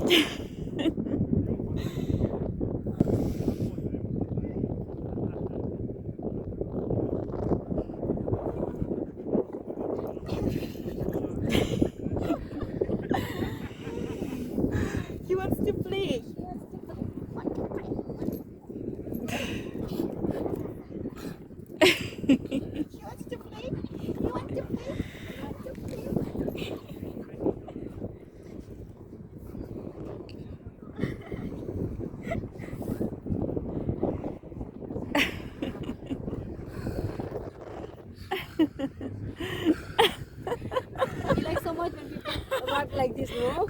He wants to play. He wants to play. He wants to play. He wants to play. You like so much when people walk like this, no?